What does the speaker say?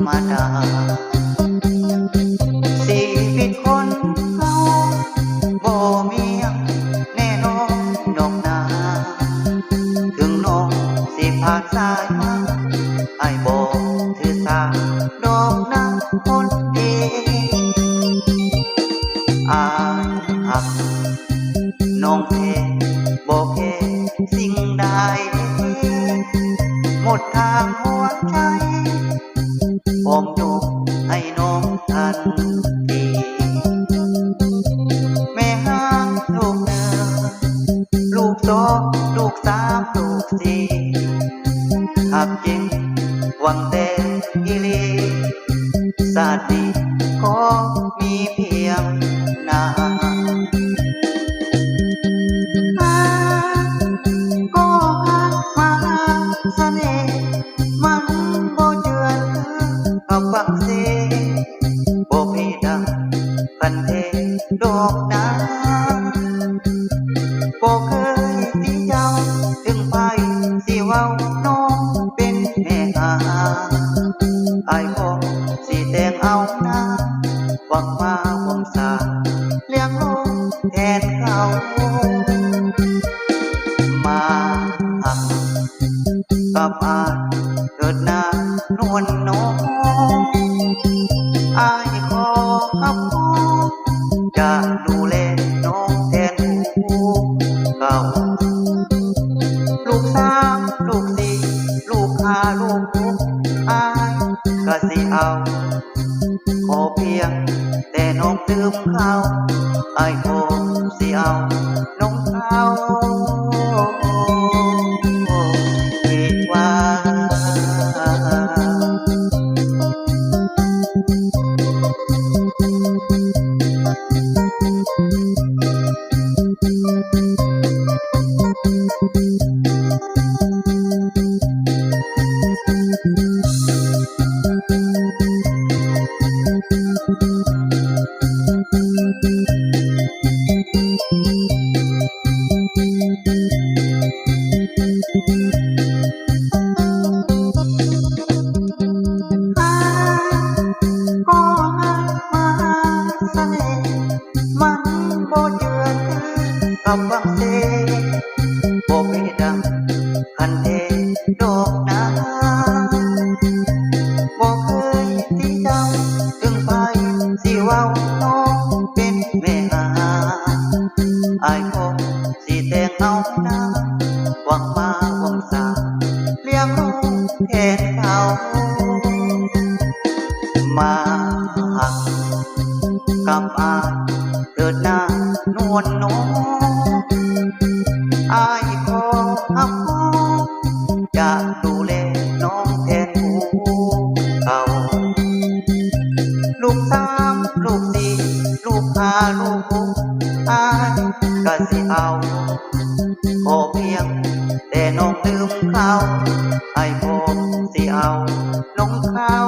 ມາດາ ຊີວິດຄົນເຮົາບໍ່ມີຫຍັງແນ່ນອນດອກນາ ເຖິງນ້ອງຊິຜ່ານສາຍມາ ອ້າຍບໍ່ຖືສາດອກນາຄົນດີ ອ້າຍຮັກ ນ້ອງແທ້ບໍ່ແຄສິ່ງໃດ ໝົດທາງຫົວໃຈ ພ້ອມຍົກໃຫ້ນ້ອງທັນທີ ແມ່ຮ້າງລູກໜຶ່ງ ລູກສອງ ລູກສາມ ລູກສີ່ ຮັກຈິງຫວັງແຕ່ອີ່ຫຼີ ຊາດນີ້ຂໍມີພຽງນາງ ກໍຮັກມະຫາສະເໜ່ ມັນບໍ່ເຈື່ອນຄືກັບຫວັງເສ ບໍ່ມີດັ່ງ ຄັນເທດອກນາ ບໍ່ເຄີຍຕີເຈົ້າ ເຖິງໃຜຊິເວົ້ານ້ອງເປັນແມ່ອ້າຍ ອ້າຍຄອງຊິແຕ່ງເອົານາງ ຫວັງມາຫວັງສາ ລ້ຽງລູກແທນເຂົາ ມາຮັກ ກັບອ້າຍເທີດນາງນວນນ້ອງ ອ້າຍຂໍຮັບຮອງ ຈະດູແລນ້ອງແທນຜູ້ເກົ່າ ລູກສາມ ລູກສີ່ ລູກຫ້າ ລູກຫົກ ອ້າຍກະຊິເອົາ ຂໍພຽງແຕ່ນ້ອງຕື່ມເຂົ້າ ອ້າຍກໍຊິເອົານ້ອງເຂົ້າອີກວ່າ. ກໍຮັກມະຫາສະເໜ່ ມັນບໍ່ເຈື່ອນຄືກັບຫວັງເສ ບໍ່ມີດັ່ງ ຄັນເທດອກນາ ບໍ່ເຄີຍຕິເຈົ້າ ເຖິງໃຜຊິເວົ້ານ້ອງເປັນແມ່ອ້າຍ ອ້າຍຄອງຊິແຕ່ງເອົານາງ ຫວັງມາຫວັງສາ ລ້ຽງລູກແທນເຂົາ ມາຮັກກັບອ້າຍ ເທີດນາງນວນນ້ອງ ອ້າຍຂໍຮັບຮອງ ຈະດູແລນ້ອງແທນຜູ້ເກົ່າ ລູກສາມ ລູກສີ່ ລູກຫ້າ ລູກຫົກ ອ້າຍກະຊິເອົາ ຂໍພຽງແຕ່ນ້ອງຕື່ມເຂົ້າ ອ້າຍພ້ອມຊິເອົານ້ອງເຂົ້າ